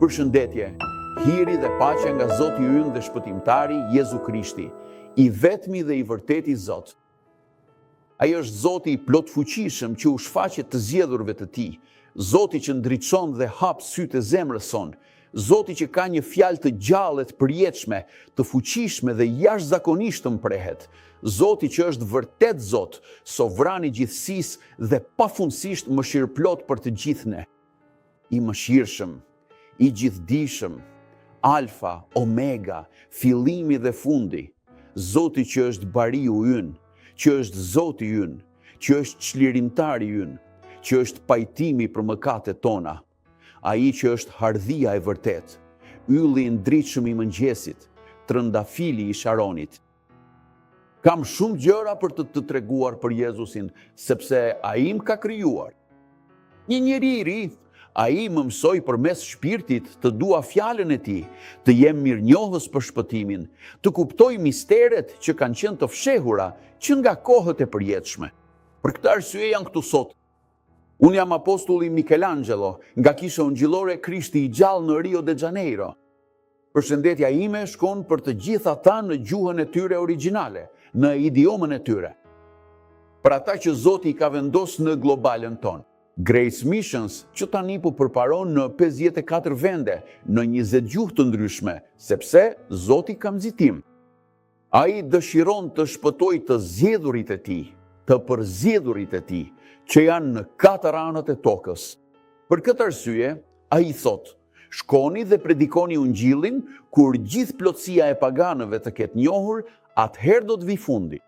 Përshëndetje, hiri dhe paqja nga Zoti ynë dhe Shpëtimtari Jezu Krishti, i vetmi dhe i vërteti Zot. Ai është Zoti i plotfuqishëm që u shfaqet të zgjedhurve të Tij, Zoti që ndriçon dhe hap sytë e zemrës sonë, Zoti që ka një fjalë të gjallë e të përjetshme, të fuqishme dhe jashtëzakonisht të mprehtë, Zoti që është vërtet Zot, sovran i gjithësisë dhe pafundësisht mëshirëplotë për të gjithë ne. I mëshirshëm, i gjithëdijshëm, Alfa, Omega, fillimi dhe fundi, Zoti që është bariu ynë, që është Zoti ynë, që është çlirimtari ynë, që është pajtimi për mëkatet tona, Ai që është hardhia e vërtetë, ylli i ndritshëm i mëngjesit, trëndafili i Sharonit. Kam shumë gjëra për të të treguar për Jezusin, sepse Ai më ka krijuar. Një njeri i ri, Ai më mësoi përmes Shpirtit të dua fjalën e Tij, të jem mirënjohës për shpëtimin, të kuptoj misteret që kanë qenë të fshehura që nga kohët e përjetshme. Për këtë arsye jam këtu sot. Unë jam apostulli Michelangelo, nga Kisha Ungjillore Krishti i Gjallë në Rio de Janeiro. Përshëndetja ime shkon për të gjithë ata në gjuhën e tyre origjinale, në idiomën e tyre. Për ata që Zoti i ka vendos në globalen tonë. Grace Missions, që tani po përparon në 54 vende, në 20 gjuhë të ndryshme, sepse Zoti ka nxitim. Ai dëshiron të shpëtojë të zgjedhurit e tij, të përzgjedhurit e tij, që janë në katër anët e tokës. Për këtë arsye, ai thotë, Shkoni dhe predikoni ungjillin, kur gjithë plotësia e paganëve të ketë njohur, atëherë do të vijë fundi.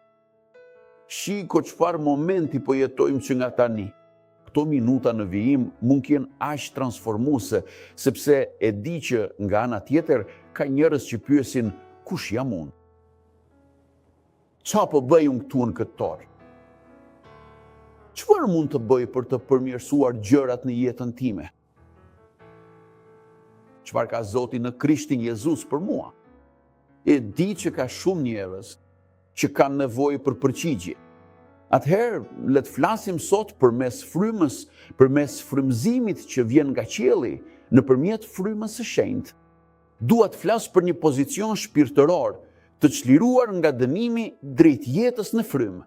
Shiko çfarë momenti po jetojmë që nga tani. Këto minuta në vijim mund të jenë aq transformuese, sepse e di që nga ana tjetër ka njerëz që pyesin kush jam unë? Ça po bëj unë këtu në këtë torrë? Çfarë mund të bëj për të përmirësuar gjërat në jetën time? Çfarë ka Zoti në Krishtin Jezus për mua? E di që ka shumë njerëz që kanë nevojë për përgjigje. Atëherë, le të flasim sot përmes frymës, përmes frymëzimit që vjen nga qielli, nëpërmjet frymës së shenjtë. Dua të flas për një pozicion shpirtëror, të çliruar nga dënimi drejt jetës në frymë.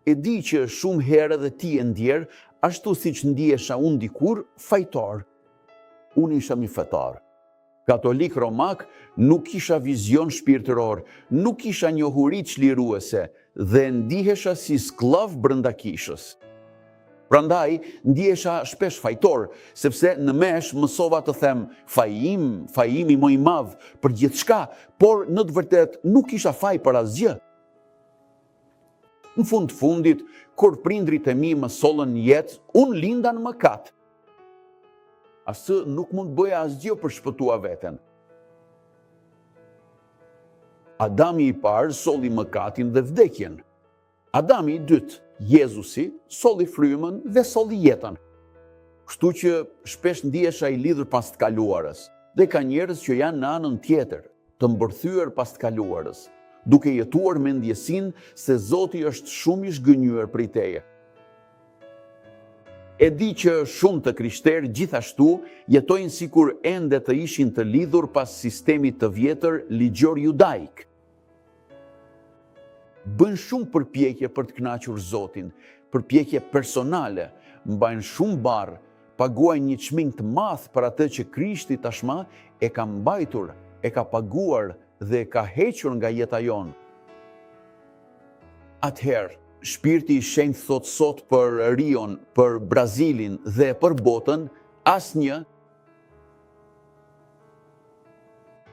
E di që shumë herë edhe ti je ndjerë, ashtu siç ndihesha unë dikur, fajtor. Unë isha një fetar. Katolik romak, nuk kisha vizion shpirtëror, nuk kisha njohuri çliruese dhe ndihesha si skllav brenda kishës. Prandaj, ndihesha shpesh fajtor, sepse në meshë mësova të them faji im, faji im i më i madh për gjithçka, por në të vërtetë nuk kisha faj për asgjë. Në fund të fundit, kur prindërit e mi më sollën në jetë, unë linda në mëkat. As nuk mund të bëja asgjë për shpëtua veten. Adami i parë solli mëkatin dhe vdekjen. Adami i dytë, Jezusi, solli frymën dhe solli jetën. Kështu që shpesh ndihesha i lidhur pas të kaluarës. Dhe ka njerëz që janë në anën tjetër, të mbërthyer pas të kaluarës, duke jetuar me ndjesinë se Zoti është shumë i zhgënjyer prej teje. E di që shumë të krishterë gjithashtu jetojnë sikur ende të ishin të lidhur pas sistemit të vjetër ligjor judaik. Bëjnë shumë përpjekje për të kënaqur Zotin, përpjekje personale, mbajnë shumë barrë, paguajnë një çmim të madh për atë që Krishti tashmë e ka mbajtur, e ka paguar dhe e ka hequr nga jeta jonë. Atëherë, Shpirti i Shenjtë thotë sot për Rion, për Brazilin dhe për botën, asnjë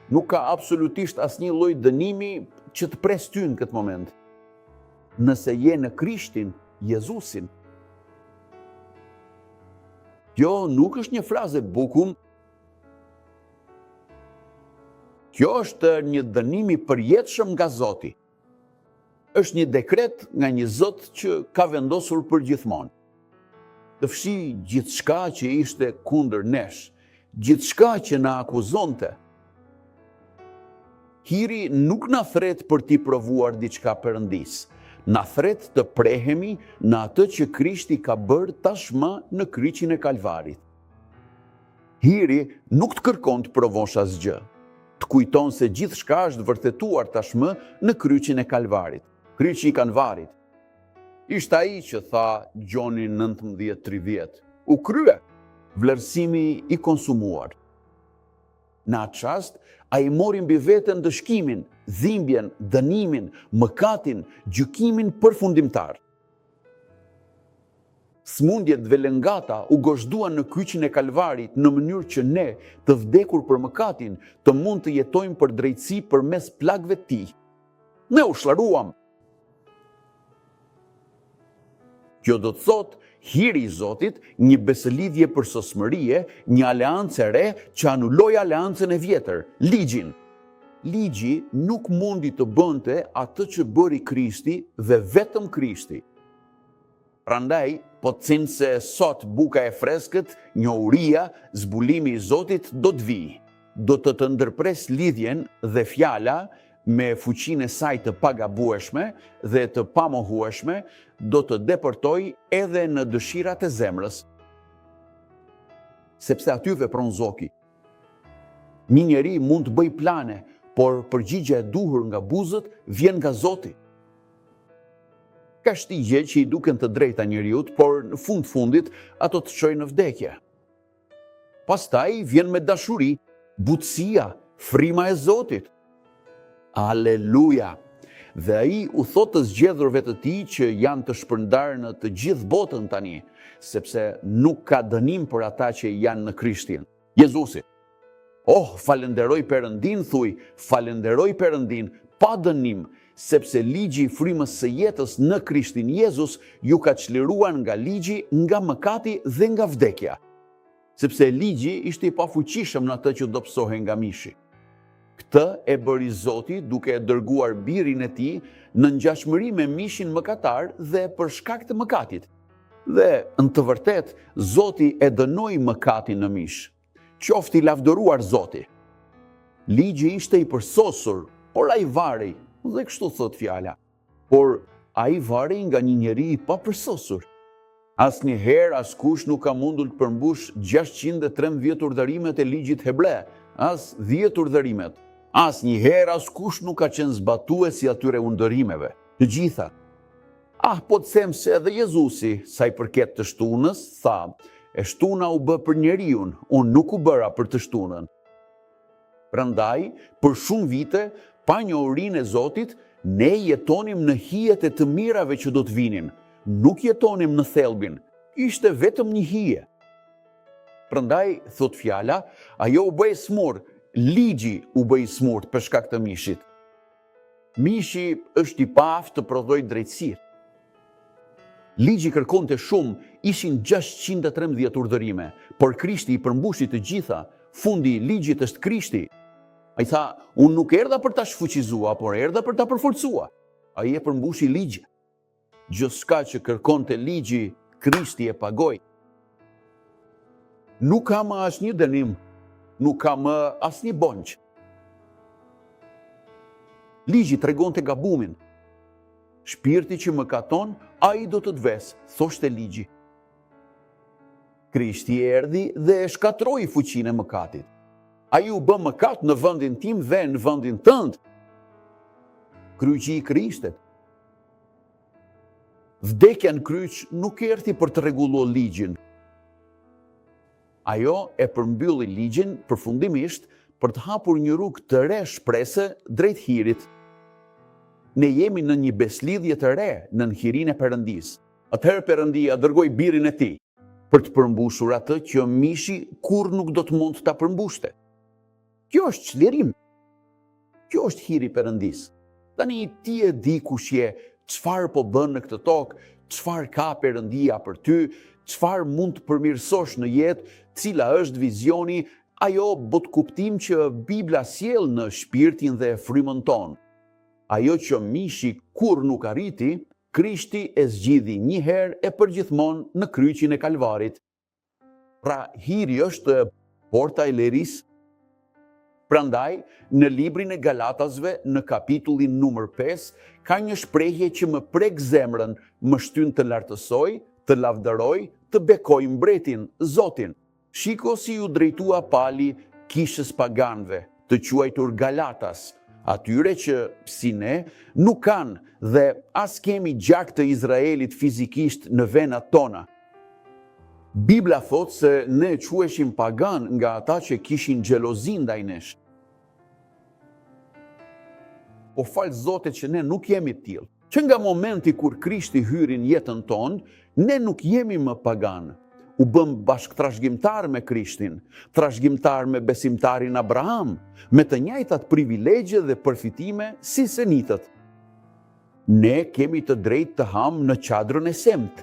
Nuk ka absolutisht asnjë lloj dënimi që të presë ty në këtë moment. Nëse je në Krishtin, Jezusin. Kjo nuk është një frazë e bukur. Kjo është një dënim i përjetshëm nga Zoti. Është një dekret nga një Zot që ka vendosur përgjithmonë. Të fshijë gjithçka që ishte kundër nesh, gjithçka që na akuzonte. Hiri nuk na thërret për t'i provuar diçka Perëndisë, na thërret të prehemi në atë që Krishti ka bërë tashmë në kryqin e Kalvarit. Hiri nuk të kërkon të provosh asgjë. Të kujton se gjithçka është vërtetuar tashmë në kryqin e Kalvarit. Kryqi i Kalvarit. Ishte ai që tha Gjoni 19:30. U krye! Vlerësimi i konsumuar. Në atë çast, ai mori mbi vete ndëshkimin, dhimbjen, dënimin, mëkatin, gjykimin përfundimtar. Sëmundjet dhe lëngata u gozhduan në kryqin e Kalvarit në mënyrë që ne, të vdekur për mëkatin, të mund të jetojmë për drejtësi përmes plagëve të tij. Ne u shëruam. Kjo do të thotë hiri i Zotit, një besëlidhje përsosmërie, një aleancë e re që anuloi aleancën e vjetër, ligjin. Ligji nuk mundi të bënte atë që bëri Krishti dhe vetëm Krishti. Prandaj, po të them se sot buka e freskët, njohuria, zbulimi i Zotit do të vijë. Do të të ndërpresë lidhjen dhe fjala me fuqinë e saj të pagabueshme dhe të pamohueshme do të depërtojë edhe në dëshirat e zemrës. Sepse aty vepron Zoti. Një njeri mund të bëjë plane, por përgjigja e duhur nga buzët vjen nga Zoti. Ka shtigje që i duken të drejta njeriut, por në fund fundit ato të çojnë në vdekje. Pastaj vjen me dashuri, butësia, frima e Zotit. Aleluja! Dhe ai u thotë të zgjedhurve të tij që janë të shpërndarë në të gjithë botën tani, sepse nuk ka dënim për ata që janë në Krishtin. Jezusi. Oh, falënderoj Perëndinë, thuj, falënderoj Perëndinë, pa dënim, sepse ligji i frymës së jetës në Krishtin Jezus ju ka çliruar nga ligji, nga mëkati dhe nga vdekja. Sepse ligji ishte i pafuqishëm në atë që dobësohej nga mishi. Këtë e bëri Zoti duke e dërguar birin e tij në ngjashmëri me mishin mëkatar dhe për shkak të mëkatit. Dhe, në të vërtetë, Zoti e dënoi mëkatin në mish. Qoftë i lavdëruar Zoti! Ligji ishte i përsosur, por ai varej, dhe kështu thotë fjala. Por ai varej nga një njeri i papërsosur. Asnjëherë askush nuk ka mundur të përmbushë 613 urdhërimet e ligjit hebre, as 10 urdhërimet. Asnjëherë askush nuk ka qenë zbatues i atyre urdhërimeve. Të gjitha. Ah, po të them se edhe Jezusi, sa i përket të shtunës, tha, e shtuna u bë për njeriun, unë nuk u bëra për të shtunën. Prandaj, për shumë vite, pa njohurinë e Zotit, ne jetonim në hijet e të mirave që do të vinin, nuk jetonim në thelbin, ishte vetëm një hije. Prandaj, thotë fjala, ajo u bë e sëmurë, ligji u bë i sëmurë për shkak të mishit. Mishi është i paaftë të prodhojë drejtësi. Ligji kërkonte shumë, ishin 613 urdhërime, por Krishti i përmbushi të gjitha. Fundi i ligjit është Krishti. Ai tha, unë nuk erdha për ta shfuqizua, por erdha për ta përforcua. Ai e përmbushi ligjin. Gjithçka që kërkonte ligji, Krishti e pagoi. Nuk ka më asnjë dënim, nuk ka më asnjë borxh. Ligji tregonte gabumin. Shpirti që mëkaton, ai do të vdesë, thoshte ligji. Krishti erdhi dhe e shkatërroi fuqinë e mëkatit. Ai u bë mëkat në vendin tim dhe në vendin tënd. Kryqi i Krishtit. Vdekja në kryq nuk erdhi për të rregulluar ligjin. Ajo e përmbylli ligjin përfundimisht për të hapur një rrugë të re shprese drejt hirit. Ne jemi në një besëlidhje të re nën hirin e Perëndisë. Atëherë Perëndia dërgoi birin e tij për të përmbushur atë që mishi kurrë nuk do të mund ta përmbushte. Kjo është çlirim. Kjo është hiri i Perëndisë. Tani ti e di kush je, çfarë po bën në këtë tokë, çfarë ka Perëndia për ty, çfarë mund të përmirësosh në jetë, cila është vizioni, ajo botëkuptim që Bibla sjell në shpirtin dhe frymën tonë. Ajo që mishi kurrë nuk arriti, Krishti e zgjidhi një herë e përgjithmonë në kryqin e Kalvarit. Pra, hiri është porta e lirisë. Prandaj, në librin e Galatasve, në kapitullin numër 5, ka një shprehje që më prek zemrën, më shtyn të lartësoj, të lavdëroj, të bekoj mbretin, Zotin. Shiko si iu drejtua Pali kishës paganëve, të quajtur Galatas, atyre që, si ne, nuk kanë dhe as kemi gjak të Izraelit fizikisht në venat tona. Bibla thotë se ne quheshim paganë nga ata që kishin xhelozi ndaj nesh. Po falë Zotit që ne nuk jemi të tillë. Që nga momenti kur Krishti hyri në jetën tonë, ne nuk jemi më paganë. U bëmë bashkëtrashëgimtarë me Krishtin, trashëgimtarë me besimtarin Abraham, me të njëjtat privilegje dhe përfitime si semitët. Ne kemi të drejtë të hamë në çadrën e Semt.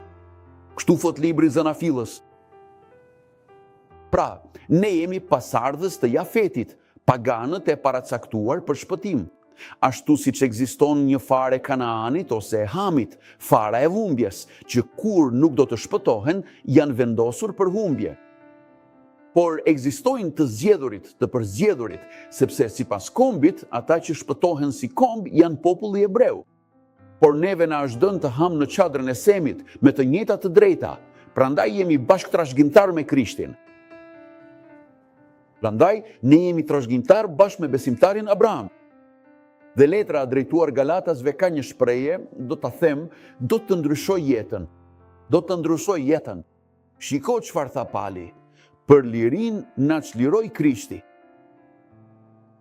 Kështu thotë libri i Zanafillës. Pra, ne jemi pasardhës të Jafetit, paganët e paracaktuar për shpëtim. Ashtu siç ekziston një farë e Kanaanit ose e Hamit, fara e humbjes, që kurrë nuk do të shpëtohen, janë vendosur për humbje. Por ekzistojnë të zgjedhurit, të përzgjedhurit, sepse sipas kombit, ata që shpëtohen si komb janë populli hebreu. Por neve na është dhënë të hamë në çadrën e Semit, me të njëjtat të drejta. Prandaj jemi bashkëtrashëgimtarë me Krishtin. Prandaj ne jemi trashëgimtarë bashkë me besimtarin Abraham. Dhe letra drejtuar Galatasve ka një shprehje, do ta them, do të ndryshojë jetën. Do të ndryshojë jetën. Shiko çfarë tha Pali, për lirinë na çliroi Krishti.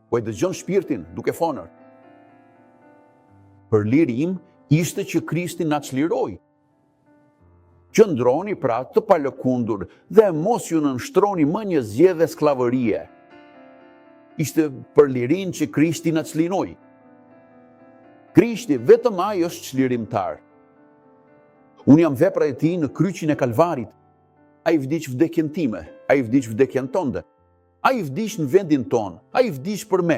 Po e dëgjon shpirtin duke folur. Për lirinë ishte që Krishti na çliroi. Qëndroni pra të palëkundur dhe mos iu nënshtroni më një zgjedhe skllavërie. Ishte për lirinë që Krishti na çliroi. Krishti vetëm ai është çlirimtar. Unë jam vepra e tij në kryqin e Kalvarit. Ai vdiq vdekjen time, ai vdiq vdekjen tënde. Ai vdiq në vendin tonë, ai vdiq për me.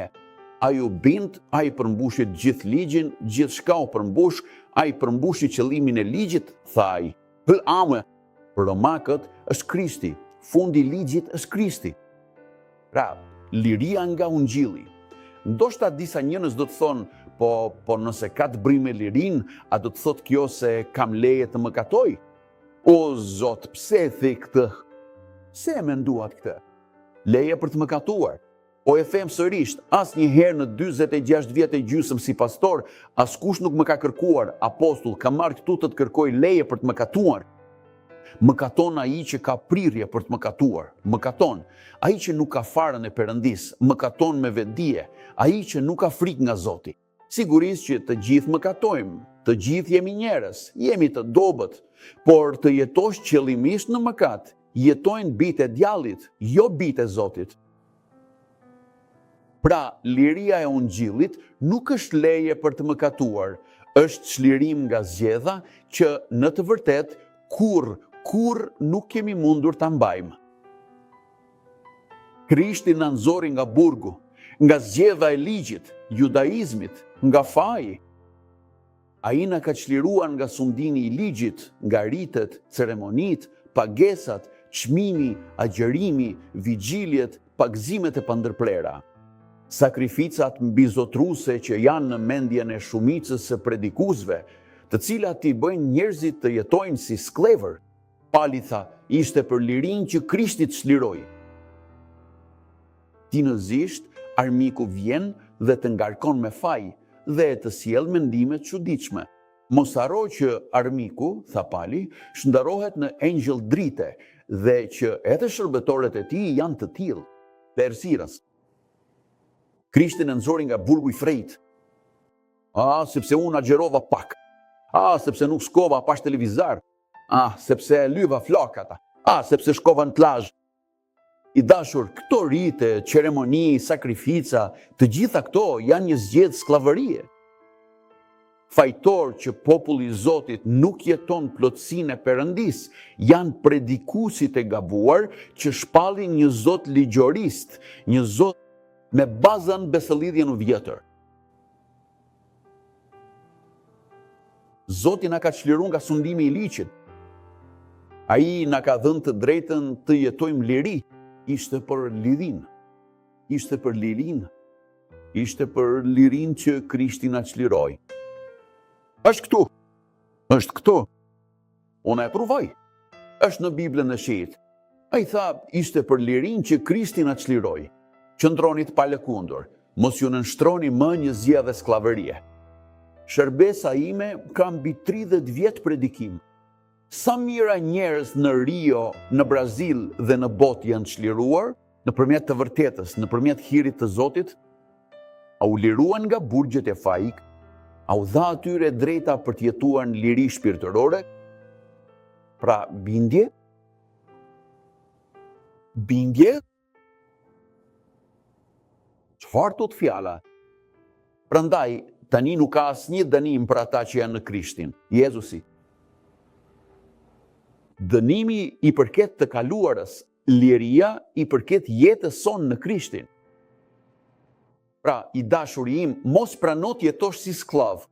Ai u bind, ai përmbushi gjithë ligjin, gjithçka u përmbush, ai përmbushi qëllimin e ligjit, tha ai. Hë ame, për romakët është Krishti, fundi i ligjit është Krishti. Pra, liria nga ungjilli. Ndoshta disa njerëz do të thonë, po, po nëse ka të bëjë me lirinë, a do të thotë kjo se kam leje të mëkatoj? O Zot, pse e the këtë? Pse e menduat këtë? Leje për të mëkatuar. Po e them sërisht, asnjëherë në 46 vjet e gjysmë si pastor, askush nuk më ka kërkuar, apostull, kam ardhur këtu të të kërkoj leje për të mëkatuar. Mëkaton ai që ka prirje për të mëkatuar, mëkaton. Ai që nuk ka farën e Perëndisë, mëkaton me vetëdije, ai që nuk ka frikë nga Zoti. Sigurisht që të gjithë mëkatojmë, të gjithë jemi njerëz, jemi të dobët, por të jetosh qëllimisht në mëkat, jetojnë bijtë e djallit, jo bijtë e Zotit. Pra, liria e ungjillit nuk është leje për të mëkatuar, është çlirim nga zgjedha që në të vërtetë kurrë, kurrë nuk kemi mundur ta mbajmë. Krishti na nxori nga burgu, nga zgjedha e ligjit, judaizmit, nga faji. Ai na ka çliruar nga sundimi i ligjit, nga ritet, ceremonitë, pagesat, çmimi, agjërimi, vigjiljet, pagëzimet e pandërprera. Sakrificat mbizotëruese që janë në mendjen e shumicës së predikuesve, të cilat i bëjnë njerëzit të jetojnë si skllevër. Pali tha, ishte për lirinë që Krishti të çliroi. Tinëzisht, armiku vjen dhe të ngarkon me faj dhe të sjell mendime të çuditshme. Mos harro që armiku, tha Pali, shndërrohet në engjëll drite dhe që edhe shërbëtorët e tij janë të tillë, të errësirës. Krishti na nxori nga burgu i fajit. Ah, sepse unë agjërova pak. Ah, sepse nuk shkova pashë televizor. Ah, sepse e lyva flokët. Ah, sepse shkova në plazh. I dashur, këto rite, ceremoni, sakrifica, të gjitha këto janë një zgjedhë skllavërie. Fajtor që populli i Zotit nuk jeton plotësinë e Perëndisë, janë predikuesit e gabuar që shpallin një Zot ligjorist, një Zot me baza në besëlidhjen e vjetër. Zoti na ka çliruar nga sundimi i ligjit. Ai na ka dhënë të drejtën të jetojmë liri. Ishte për lirinë. Ishte për lirinë. Ishte për lirinë që Krishti na çliroi. Është këtu. Është këtu. Unë e provoj. Është në Biblën e Shenjtë. Ai tha, ishte për lirinë që Krishti na çliroi. Qëndroni të palëkundur, mos ju nënshtroni më një zgjedhe skllavërie. Shërbesa ime ka mbi 30 vjet predikim. Sa mijëra njerëz në Rio, në Brazil dhe në botë janë çliruar nëpërmjet të vërtetës, nëpërmjet hirit të Zotit? A u liruan nga burgjet e fajit? A u dha atyre e drejta për të jetuar në liri shpirtërore? Pra, bindje? Bindje? Çfarë thotë fjala? Prandaj, tani nuk ka asnjë dënim për ata që janë në Krishtin, Jezusi. Dënimi i përket të kaluarës, liria i përket jetës sonë në Krishtin. Pra, i dashuri im, mos prano të jetosh si skllav.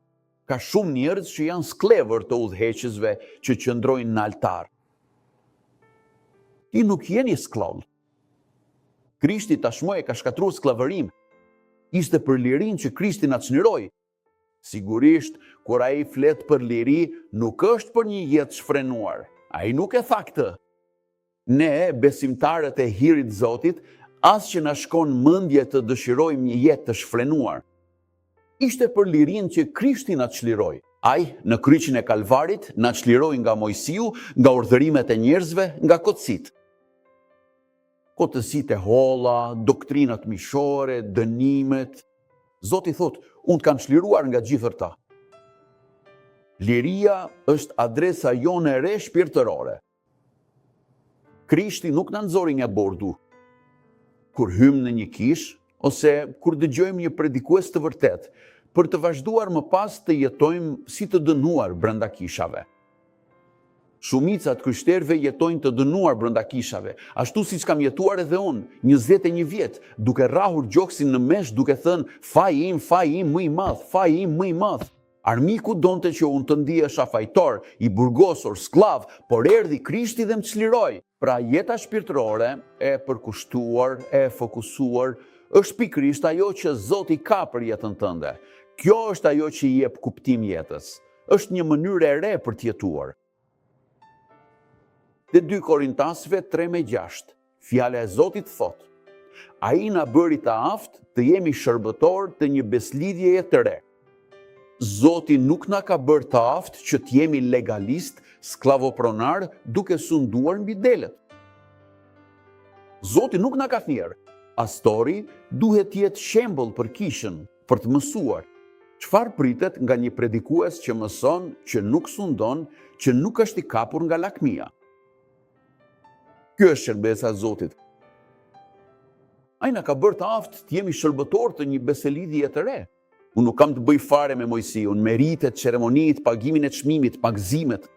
Ka shumë njerëz që janë skllevër të udhëheqësve që qëndrojnë në altar. Ti nuk je një skllav. Krishti tashmë e ka shkatërruar skllavërinë. Ishte për lirinë që Krishti na çliroi. Sigurisht, kur ai flet për liri, nuk është për një jetë shfrenuar. Ai nuk e tha këtë. Ne, besimtarët e hirit të Zotit, as që na shkon mendja të dëshirojmë një jetë të shfrenuar. Ishte për lirinë që Krishti na çliroi. Ai, në kryqin e Kalvarit, na çliroi nga Moisiu, nga urdhërimet e njerëzve, nga kotësitë. Kotësitë e holla, doktrinat mishore, dënimet. Zoti thotë, unë të kam çliruar nga gjithë këta. Liria është adresa jonë e re shpirtërore. Krishti nuk na nxori nga burgu. Kur hymë në një kishë, ose kur dëgjojmë një predikues të vërtetë, për të vazhduar më pas të jetojmë si të dënuar brenda kishave. Shumica të krishterëve jetojnë të dënuar brenda kishave, ashtu siç kam jetuar edhe unë, 21 vjet, duke rrahur gjoksin në mesh duke thënë, faji im, faji im më i madh, faji im më i madh. Armiku donte që unë të ndihesha fajtor, i burgosur, skllav, por erdhi Krishti dhe më çliroi. Pra jeta shpirtërore, e përkushtuar, e fokusuar, është pikërisht ajo që Zoti ka për jetën tënde. Kjo është ajo që i jep kuptim jetës. Është një mënyrë e re për të jetuar. Te 2 Korintasve 3 me 6, fjala e Zotit thotë, Ai na bëri të aftë të jemi shërbëtorë të një besëlidhjeje të re. Zoti nuk na ka bërë të aftë që të jemi legalistë, skllavopronarë, duke sunduar mbi delet. Zoti nuk na ka thirrë. Pastori duhet të jetë shembull për kishën, për të mësuar. Çfarë pritet nga një predikues që mëson, që nuk sundon, që nuk është i kapur nga lakmia? Kjo është shërbesa e Zotit. Ai na ka bërë të aftë të jemi shërbëtorë të një besëlidhjeje të re. Unë nuk kam të bëj fare me Moisiun, me ritet, ceremonitë, pagimin e çmimit, pagëzimet.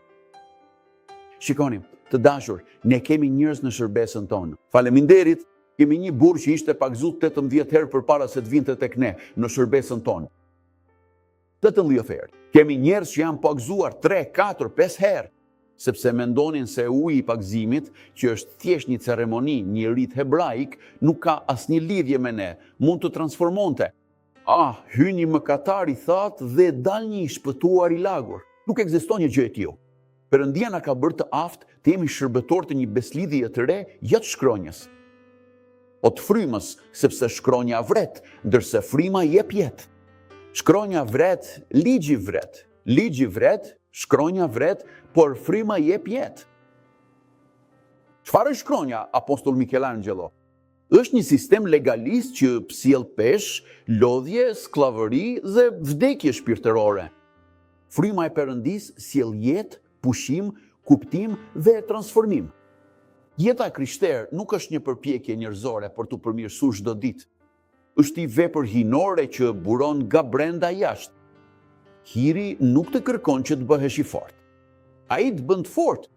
Shikoni, të dashur, ne kemi njerëz në shërbesën tonë. Faleminderit, kemi një burrë që ishte pagëzu 18 herë përpara se të vinte tek ne në shërbesën tonë. 18 herë. Kemi njerëz që janë pagëzuar 3, 4, 5 herë, sepse mendonin se uji i pagëzimit, që është thjesht një ceremoni, një rit hebraik, nuk ka asnjë lidhje me ne, mund të transformonte. Ah, hyn një mëkatar i thatë dhe dal një i shpëtuar i lagur. Nuk ekziston një gjë e tillë. Perëndia na ka bërë të aftë të jemi shërbëtorë të një besëlidhjeje të re, jo të shkronjës. Po të frymës, sepse shkronja vret, ndërsa fryma jep jetë. Shkronja vret, ligji vret. Ligji vret, shkronja vret, por fryma jep jetë. Çfarë është shkronja, apostull Michelangelo? Është një sistem legalist që sjell peshë, lodhje, skllavëri dhe vdekje shpirtërore. Fryma e Perëndisë sjell jetë, pushim, kuptim dhe transformim. Jeta e krishterë nuk është një përpjekje njerëzore për t'u përmirësuar çdo ditë. Është një vepër hyjnore që buron nga brenda jashtë. Hiri nuk të kërkon që të bëhesh i fortë. Ai të bën të fortë.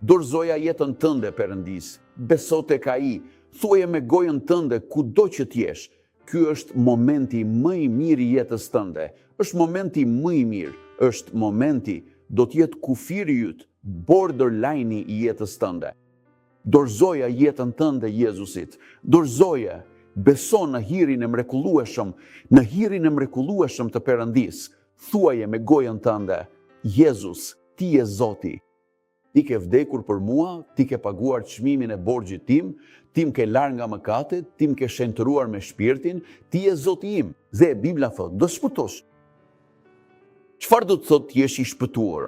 Dorëzoja jetën tënde Perëndisë, beso tek Ai, thuaje me gojën tënde kudo që të jesh, ky është momenti më i mirë i jetës tënde, është momenti më i mirë, është momenti, do të jetë kufiri yt, borderline-i i jetës tënde. Dorëzoja jetën tënde Jezusit, dorëzoje, beso në hirin e mrekullueshëm, në hirin e mrekullueshëm të Perëndisë, thuaje me gojën tënde, Jezus, ti je Zoti. Ti ke vdekur për mua, ti ke paguar çmimin e borxhit tim, ti më ke larë nga mëkatet, ti më ke shenjtëruar me shpirtin, ti je Zoti im. Dhe Bibla thotë, do shpëtosh. Çfarë do të thotë të jesh i shpëtuar?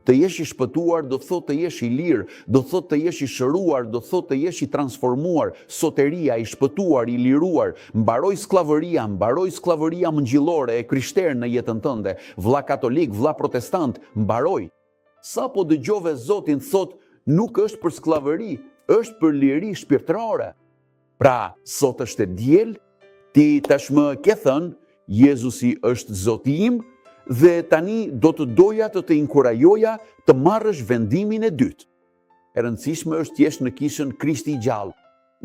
Të jesh i shpëtuar do të thotë të jesh i lirë, do të thotë të jesh i shëruar, do të thotë të jesh i transformuar, soteria, i shpëtuar, i liruar. Mbaroi skllavëria, mbaroi skllavëria mëngjillore e krishterë në jetën tënde, vlla katolik, vlla protestant, mbaroi. Sapo dëgjove Zotin thotë, nuk është për skllavëri, është për liri shpirtërore. Pra, sot është e diel, ti tashmë ke thënë, Jezusi është Zoti im dhe tani do të doja të të inkurajoja të marrësh vendimin e dytë. E rëndësishme është të jesh në kishën Krishti i gjallë.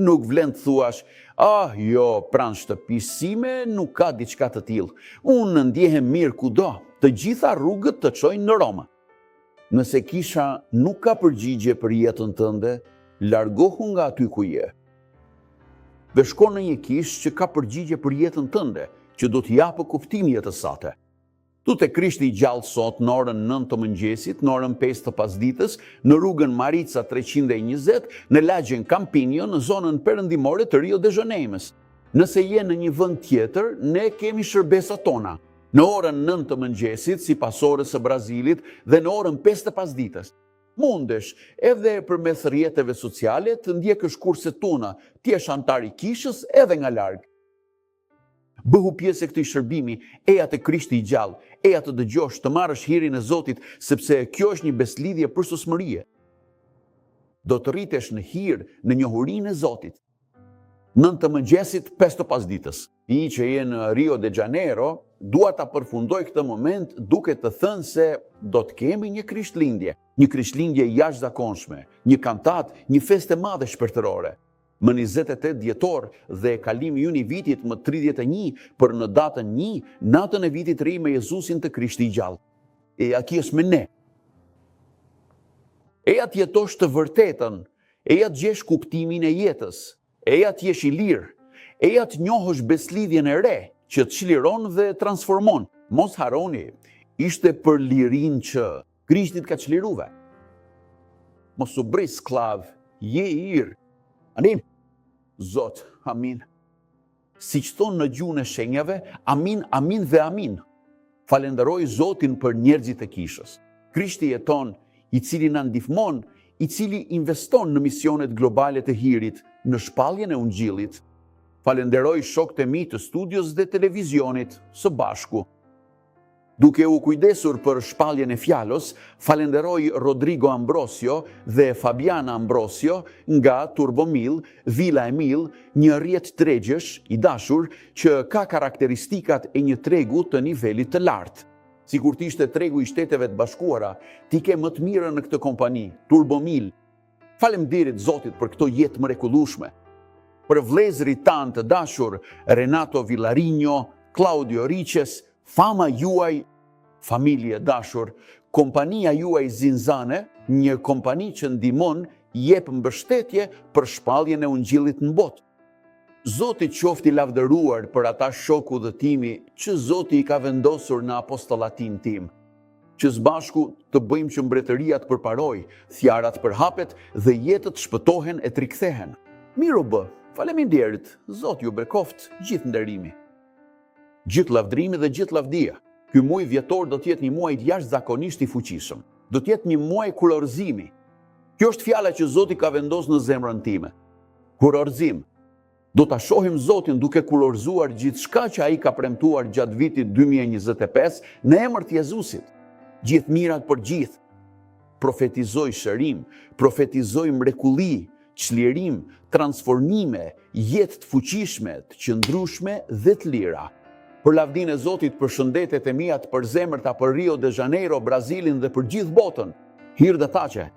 Nuk vlen të thuash, ah, jo, pranë shtëpisë sime nuk ka diçka të tillë. Unë ndjehem mirë kudo, të gjitha rrugët të çojnë në Romë. Nëse kisha nuk ka përgjigje për jetën tënde, largohu nga aty ku je. Dhe shko në një kishë që ka përgjigje për jetën tënde, që do t'i japë kuptim jetës sate. Tu te Krishti i gjallë sot në orën 9 të mëngjesit, në orën 5 të pasditës, në rrugën Marica 320, në lagjen Campinho, në zonën perëndimore të Rio de Janeiros. Nëse je në një vend tjetër, ne kemi shërbesat tona. Në orën 9 të mëngjesit, sipas orës së Brazilit, dhe në orën 5 të pasditës. Mundesh edhe përmes rrjeteve sociale të ndjekësh kurset tona, të jesh anëtar i kishës edhe nga larg. Bëhu pjesë e këtij shërbimi, eja te Krishti i gjallë, eja të dëgjosh, të marrësh hirin e Zotit, sepse kjo është një besëlidhje përsosmërie. Do të rritesh në hir, në njohurinë e Zotit. 9 të mëngjesit, 5 të pasditës. Ti që je në Rio de Janeiro, dua ta përfundoj këtë moment duke të thënë se do të kemi një Krishtlindje, një Krishtlindje jashtëzakonshme, një kantatë, një festë e madhe shpirtërore. Më 28 dhjetor dhe kalimi ynë i vitit më 31 për në datën 1, natën e vitit ri me Jezusin te Krishti i gjallë. Eja të jesh me ne. Eja të jetosh të vërtetën, eja të gjesh kuptimin e jetës, eja të jesh i lirë, eja të njohësh besëlidhjen e re që të çliron dhe transformon. Mos harroni, ishte për lirinë që Krishti të ka çliruar. Mos u bëj skllav, je i lirë. Amin. Zot, amin. Siç thonë në gjuhën e shenjave, amin, amin dhe amin. Falenderoj Zotin për njerëzit e kishës. Krishti jeton, i cili na ndihmon, i cili investon në misionet globale të hirit, në shpalljen e ungjillit. Falenderoj shokët e mi të studios dhe televizionit së bashku. Duke u kujdesur për shpalljen e fjalës, falenderoj Rodrigo Ambrosio dhe Fabiana Ambrosio nga Turbomil, Vila Emil, një rrjet tregjesh i dashur që ka karakteristikat e një tregu të nivelit të lartë. Sikur të ishte tregu i Shteteve të Bashkuara, ti ke më të mirën në këtë kompani, Turbomil. Faleminderit Zotit për këto jetë të mrekullueshme. Për vëllezërit tanë të dashur, Renato Villarinho, Claudio Riches, fama juaj, familje e dashur, kompania juaj Zinzane, një kompani që ndihmon, jep mbështetje për shpalljen e ungjillit në botë. Zoti qoftë i lavdëruar për ata shokë udhëtimi që Zoti i ka vendosur në apostollatin tim. Që së bashku të bëjmë që mbretëria të përparojë, fjala të përhapet dhe jetët të shpëtohen e të rikthehen. Mirë u bë. Faleminderit. Zoti ju bekoftë, gjithë nderimi. Gjithë lavdërimi dhe gjithë lavdia. Ky muaj dhjetor do të jetë një muaj jashtëzakonisht i fuqishëm. Do të jetë një muaj kurorëzimi. Kjo është fjala që Zoti ka vendosur në zemrën time. Kurorëzim. Do ta shohim Zotin duke kurorëzuar gjithçka që Ai ka premtuar gjatë vitit 2025 në emër të Jezusit. Gjithë mirat për gjithë. Profetizoj shërim, profetizoj mrekulli, çlirim, transformime, jetë të fuqishme, të qëndrueshme dhe të lira. Për lavdinë e Zotit, përshëndetjet e mia të përzemërta për Rio de Janeiro, Brazilin dhe për gjithë botën. Hir dhe paqe.